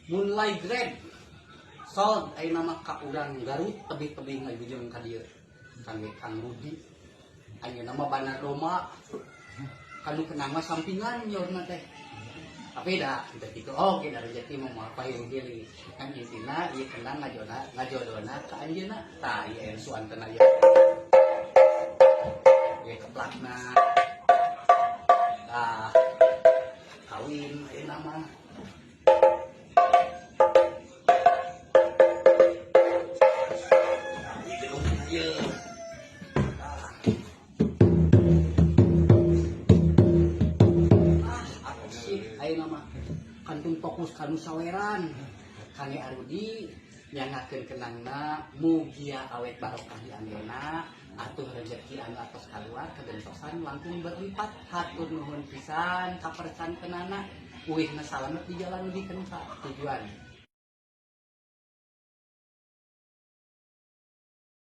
Moonlight Red sold ayeuna mah ka urang Garut tebih-tebih ngajujeng ka dieu. Kangge Kang Rudi. Ayeuna mah Bandar Doma. Kanu kenang mah sampingan nyorna teh. Tapi dah kita gitu, oh kita rezeki mau apa heuli. Kan intina ieu kenang ngajona ngajodona ka anjeunna. Tah ieu ensuan teh ieu. Ieu keplakna. Tah kawin ayeuna mah. Tah ieu gedungna ieu. Tah. Ah, asik ayeuna mah. Kantun fokus kanu saweran. Kangge Arudi nyangakeun kenangna mugia awet barokah di anjeunna atuh rezeki anu atos kaluar kagentosan langkung berlipat hatur nuhun pisan kapercantenana uihna salamet di jalan dugikeun ka tujuan.